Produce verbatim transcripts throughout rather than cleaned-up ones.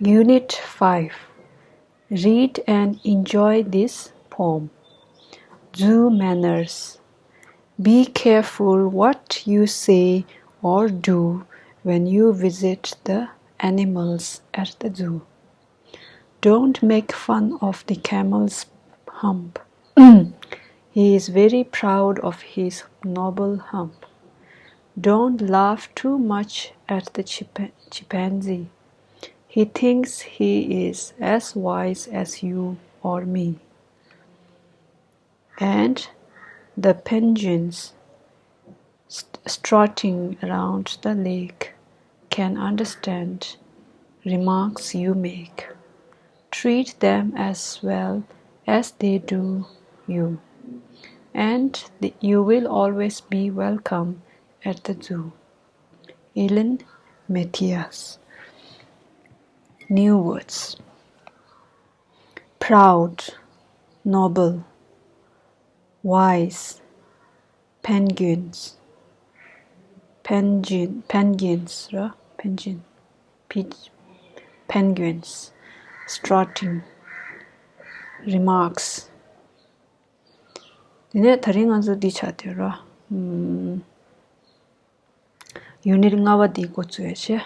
Unit five. Read and enjoy this poem. Zoo manners. Be careful what you say or do when you visit the animals at the zoo. Don't make fun of the camel's hump. He is very proud of his noble hump. Don't laugh too much at the chimpa- chimpanzee. He thinks he is as wise as you or me. And the penguins st- strutting around the lake can understand remarks you make. Treat them as well as they do you, and th- you will always be welcome at the zoo. Ellen Mathias. New words. Proud, noble, wise, penguins, penguin, penguins, ར། penguin, pe- penguins, strutting, remarks. དེ་ནས་ད་རིང་ང་ཚོ་འདི་ཆགས་དེ་ར། ཨམ། ཡུ་ནིཊ་ལྔ་པ་འདི་འགོ་བཙུགས་ཡ་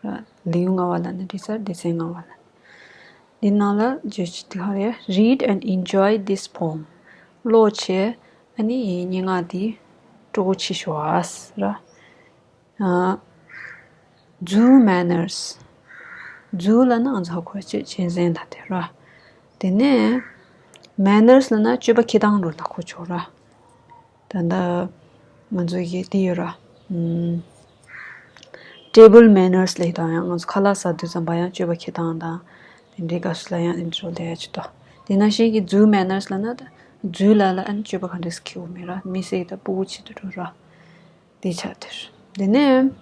བྱས། ལེའུ་ལྔ་པ་ལ་ནི་འདི་ཚར། སྡེ་ཚན་ལྔ་པ་ལ། འདི་ནང་ལ་བརྗོད་ཅིག་དེ་ག་རེད། Read and enjoy this poem. ཀློག་བྱས་ཨ་ནི་ཡི་སྙན་ངག་འདི་སྤྲོ་པོ་བྱེད་ཤོག་ཨ་ཟེར་ར། ཨ། Zoo manners. Zoo ལབ་ན་ང་ཚོ་ཧ་གོ་ཆོག་གཅན་གཟན་ད་དེ་ར། དེ་ནས་manners ལབ་ན་སྤྱོད་པ་འཁྱེར་སྟངས་རུ་ལ་གོ་ཆོག་ར། ད་ལྟ་ང་ཚོ་གི་དེ་ཡོད་ར། ཨམ། table manners ལབ་དང་ཡང་ང་ཚོ་ཁ་ལག་ཟ་དུས་ཙམ་པ་ཡང་སྤྱོད་པ་འཁྱེར་སྟངས་དང་། དེ་འདྲའི་སྐབས་སུ་ལ་ཡང་དེ་འདྲ་ལས་ཡ་ཅི་ཏོ། དེ་ནང་བཞིན་གྱི་zoo manners ལབ་ན་ད་ཛུའུ་ལ་ལ་ཨ་ནི་སྤྱོད་པ་ག་འདྲས་འཁྱེར་དགོས་མེད་ར། མི་སེར་ད་སྤུ་གུ་བྱེད་དུ་འགྲོ་ར། དེ་ཆགས་དེར། དེ་ནས།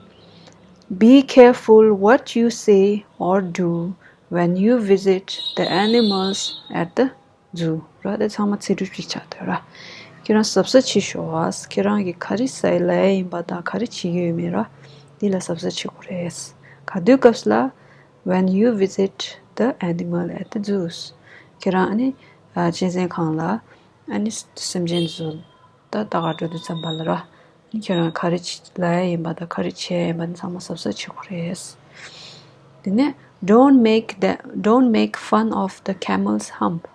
Be careful what you say or do when you visit the animals at the zoo. ར་དེ་ཚང་མ་ཚིག་གྲུབ་ཅིག་ཆགས་དེ་ར། ཁྱེད་རང་གཟབ་གཟབ་བྱེད་ཤོག་ཨ། ཁྱེད་རང་གིས་ག་རེ་ཟ་ཡི་ལབ་ཡ་ཡིན་པ་དང་ག་རེ་བྱེད་ཀྱི་ཡོད་མེད་ར། འདི་ལ་གཟབ་གཟབ་བྱེད་དགོས་རེད། ག་དུས་སྐབས་ལ། When you visit the animal at the zoos. ཁྱེད་རང་ཨ་ནི་ཨ་གཅན་གཟན་ཁང་ལ་ཨ་ནི་སེམས་ཅན་ཚོ་ད་ལྟ་ག་འགྲོ་དུས་ཙམ་པ་ལ་ར། ཨ་ནི་ཁྱེད་རང་ག་རེ་བྱེད་ལབ་ཡ་ཡིན་པ་དང་ག་རེ་བྱས་ཡིན་པ་ནི་ཚང་མ་གཟབ་གཟབ་བྱེད་དགོས་རེད། དེ་ནས། Don't make the don't make fun of the camel's hump.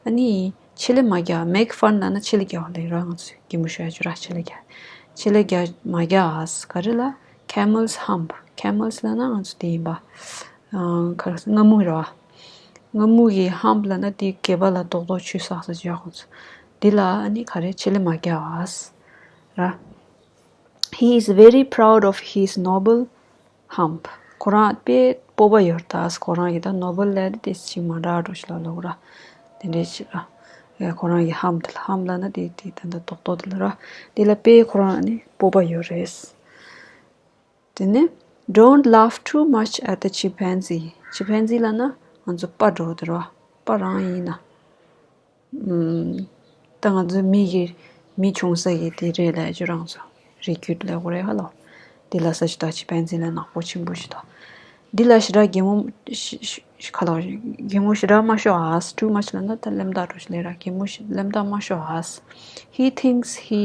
ཨ་ནི་ཆེ་ལེ་མ་རྒྱག make fun ལབ་ན་ཆེ་ལེ་རྒྱག་པ་ལབ་ར། ང་ཚོས་གད་མོ་ཤོར་ཡ་ཅིག་ར། ཆེ་ལེ་རྒྱག་ཆེ་ལེ་རྒྱག་མ་རྒྱག་ཨ་ཟེར། ག་རེ་ལ། Camel's hump. Camel's ལབ་ན་ང་ཚོ་དེ་ཡིན་པ། ཨ་ག་རེ་ཟེར། རྔ་མོང་ར། རྔ་མོང་གི་hump ལབ་ན་དེ་སྒལ་པ་ལ་རྡོག་རྡོག་ཆུ་བསགས་ས་ཅིག་ཡོད་ཁོང་ཚོ། འདི་ལ་ཨ་ནི་ག་རེ་ཆེ་ལེ་མ་རྒྱག་ཨ་ཟེར་ར། He is very proud of his noble hump. ཁོ་རང་དཔེ་སྤོབས་པ་ཡོད་རེད་ད། ཁོ་རང་གི་ད་noble ལབ་དེ་ཅིག་མ་འདྲ་འགྲོ་ཞིག་ལ་ལོག་ར། དེ་འདྲའི་ཞིག་ལ། ཡ་ཁོ་རང་གི་hump དེ་ལ། hump ལབ་ན་དེ་དེ་ད་ད་རྡོག་རྡོག་དེ་ལ་ར། དེ་ལ་དཔེ་ཁོ་རང་ནི་སྤོབས་པ་ཡོད་རེད། དེ་ནས། Don't laugh too much at the chimpanzee. chimpanzee ལབ་ན་ང་ཚོ་སྤ་འདྲ་པོ་དེ་ར། སྤ་རང་ཡིན་ན། ཨམ། ད་ང་ཚོའི་མི་གི་མི་བྱུང་ས་གི་དེ་རེད་ལབ་ཡ་ཅིག་རང་ཚོ་རིགས་རྒྱུད་ལ་གོ་རེད་ཧ་ལོ། འདི་ལ་ས་ཞིག་ད་chimpanzee ལ་ནག་པོ་ཆེན་པོ་ཞིག་ད། འདི་ལ་ཞེ་དྲག་གད་མོ་ཞིག་ཞིག་ཁ་ལོ། གད་མོ་ཞེ་དྲག་མ་ཤོར་ཨ་ཟེར། too much ལབ་ན་ད་གླེན་རྟགས་འདྲ་པོ་ཞིག་ལབ་ར། གད་མོ་ཞིག་གླེན་རྟགས་མ་ཤོར་ཨ་ཟེར། He thinks he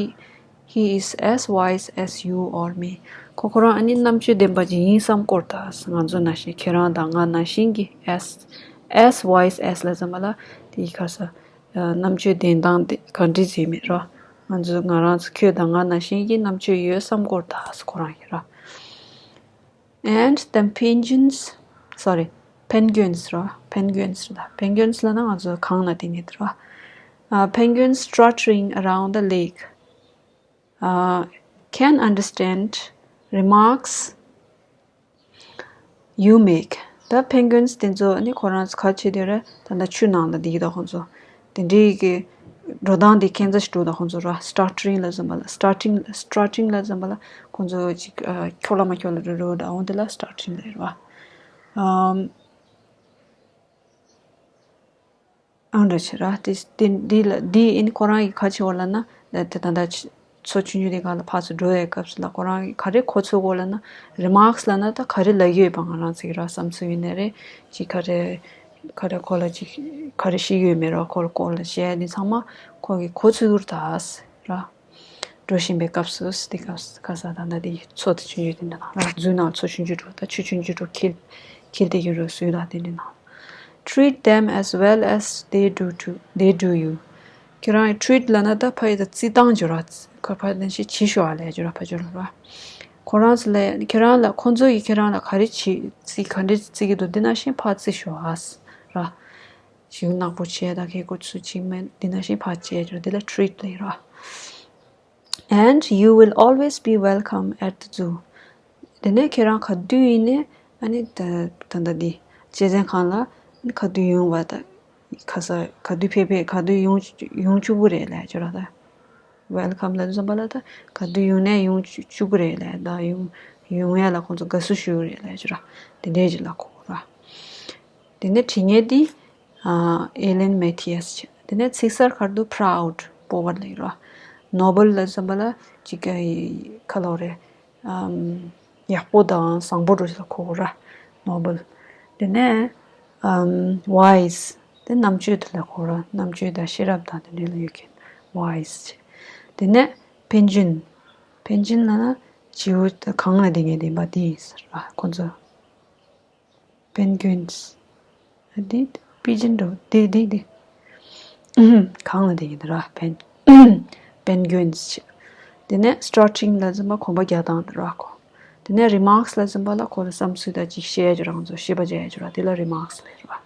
he is as wise as you or me. ཁོ་ཁོ་རང་ཨ་ནི་རྣམ་དཔྱོད་ལྡན་པ་ཅིག་ཡིན་བསམ་གོ་རེད་ད། ང་ཚོ་ནང་བཞིན། ཁྱེད་རང་དང་ང་ནང་བཞིན་གྱི། as as wise as ལབ་ཙམ་པ་ལ་དེ་ག་ས་རྣམ་དཔྱོད་ལྡན་སྟངས་དེ་ག་འདྲ་ཟིག་མེད་རོ། ང་ཚོ་ང་རང་ཚོ་ཁྱོད་དང་ང་ནང་བཞིན་གྱི་རྣམ་དཔྱོད་ཡོད་བསམ་གོ་རེད་ད། ཁོ་རང་གིས་ར། And the penguins, sorry, penguins ར། penguins ར། penguins ལབ་ན་ང་ཚོ་གངས་ལ་དེ་ནི་ར། Uh, penguins struttering around the lake, uh, can understand remarks you make. ད་penguins དེ་ཚོ་ནི་ཁོ་རང་ཚོ་ག་བྱེད་དེ་རེད། ད་ལྟ་ཆུ་ནང་ལ་བསྡད་ཀྱི་འདུག་ཁོང་ཚོ། དེ་འདྲའི་གི་འགྲོ་སྟངས་དེ་ཁྱད་མཚར་ཞིག་འདུག་ད་ཁོང་ཚོ་ར། struttering ལབ་ཙམ་པ་ལ། strutting strutting ལབ་ཙམ་པ་ལ་ཁོང་ཚོ་ཅིག་ཨ་འཁྱོག་ལ་མ་འཁྱོག་ལ་འགྲོ་འགྲོ་འདྲ་འོང་དེ་ལ་struttering ལབ་ར། ཨམ། ཨང་འདྲ་ཆེ་ར། དེ་དེ་འདི་ལ་འདི་ཨིན་ཁོ་རང་གི་ཁ་ཆེ་བ་ལ་ན་དེ་ད་ལྟ་ཆེ་ ཚོ་ཆུང་ཆུང་དེ་ག་ལ་ཕར་ཚུར་འགྲོ་ཡའི་སྐབས་སུ་ལ་ཁོ་རང་གིས་ག་རེ་ཁོ་ཚོའི་སྐོར་ལ་ན་རི་མཱག་སི་ལ་ན་ད་ག་རེ་ལབ་ཀྱི་ཡོད་པ་ང་རང་ཚོ་གི་ར་བསམ་ཚུལ་ཡིན་ནའི་རེད། ཅིག་ག་རེ་ག་རེ་ཁོ་ལ་ཅིག་ག་རེ་ཤེས་ཀྱི་ཡོད་མེད་ར་ཁོ་ལ་སྐོར་ལ་བཤད་ཡ་འདི་ཚང་མ་ཁོ་གིས་གོ་ཚུལ་ཡུར་ད་ཟེར་ར། འགྲོ་བཞིན་པའི་སྐབས་སུ་དེ་སྐབས་སུ་ཁ་ས་ད་ལྟ་དེ་ཚོ་དེ་ཆུང་ཆུང་དེ་འདྲ་དང་ར་རྫུན་ནང་ཚོ་ཆུང་ཆུང་འགྲོ་ད་ཆུ་ཆུང་ཆུང་འགྲོ་ཁྱེར་ཁྱེར་དེ་ཡིན་རོ་སུས་ད་དེ་འདྲ་དང་། Treat them as well as they do to they do you. ཁྱེད་རང་treat ལབ་ན་ད་ཕ་ཡི་ད་རྩིས་བཏང་བྱོས་ར། ཁ་ཕ་ནང་བཞིན་བྱེད་ཤོག་ཨ་ལས་བྱོས་ར་ཕ་ཆོས་ར། ཁོ་རང་ཚོ་ལ་ཁྱེད་རང་ལ་ཁོ་ཚོ་ཡིས་ཁྱེད་རང་ལ་ག་རེ་བྱེད་རྩིས་ག་འདྲ་རྩིས་ཀྱི་འདུག་འདི་ནང་བཞིན་ཕར་རྩིས་ཤོག་ཨ་ར། ཞིག་ནག་པོ་བྱས་ད་ཁེ་ཁོ་ཚོ་ཅིག་མེད་འདི་ནང་བཞིན་ཕར་བྱས་བྱོས་ར་འདི་ལ་treat ལབ་ར། And you will always be welcome at the zoo. དེ་ནས་ཁྱེད་རང་ག་དུས་ཡིན་ནའི་ཨ་ནི་ད་ད་ལྟ་འདི་བྱེད་ཚན་ཁང་ལ་ག་དུས་ཡོང་བ་ད་ག་ས་ག་དུས་ཕེབས་ཕེབས་ག་དུས་ཡོང་ཡོང་བཅུག་གི་རེད་ལབ་བྱོས་ར་ད། welcome ལབ་དུས་ཙམ་པ་ལ་ད་ག་དུས་ཡོང་ནའི་ཡོང་བཅུག་གི་རེད་ལབ་ད་ཡོང་ཡོང་ཡ་ལ་ཁོང་ཚོ་དགའ་བསུ་ཞུ་གི་རེད་ལབ་བྱོས་ར། དེ་འདྲས་ཅིག་ལ་གོ་ར། དེ་ནས་དྲི་བ་འདི་ཨ་Ellen Mathias བྱས། དེ་ནས་ཚིག་གསར་ཁར་དུ་proud སྤོབས་པ་ལབ་ཀྱི་ར། noble ལབ་དུས་ཙམ་པ་ལ་ཅིག་ག་ཁ་ལོ་རེད། ཨམ་ཡག་པོ་དང་བཟང་པོ་འདྲ་ཞིག་ལ་གོ་ར། noble དེ་ནས་ཨམ་wise དེ་རྣམ་དཔྱོད་དེ་ལ་གོ་ར། རྣམ་དཔྱོད་དང་ཤེས་རབ་དང་དེ་འདྲ་ལ་ཡོད་མཁན་wise བྱས། དེ་ནས་ཕན་ཚུན། ཕན་ཚུན་ལབ་ན་བྱིའུ་གངས་ལ་བསྡད་མཁན་དེ་ཡིན་པ་དེ་ཡིན་ཟེར་ར་ཁོ་ཚོ། Penguins འདི་པི་ཇིན་འགྲོ་འདི་འདི་འདི། གང་ལ་འདི་ཡིན་ར་pen penguins བྱས། དེ་ནས་strutting ལབ་དུས་ཙམ་པ་གོམ་པ་རྒྱག་སྟངས་དེ་ར་ཁོ། དེ་ནས་remarks ལབ་དུས་ཙམ་པ་ལ་ཁོ་ལ་བསམ་ཚུལ་དང་ཅིག་བཤད་རྒྱུ་རང་ཚོ་ཞིབ་པ་བྱས་རྒྱུ་ར་དེ་ལ་remarks ལབ་ར།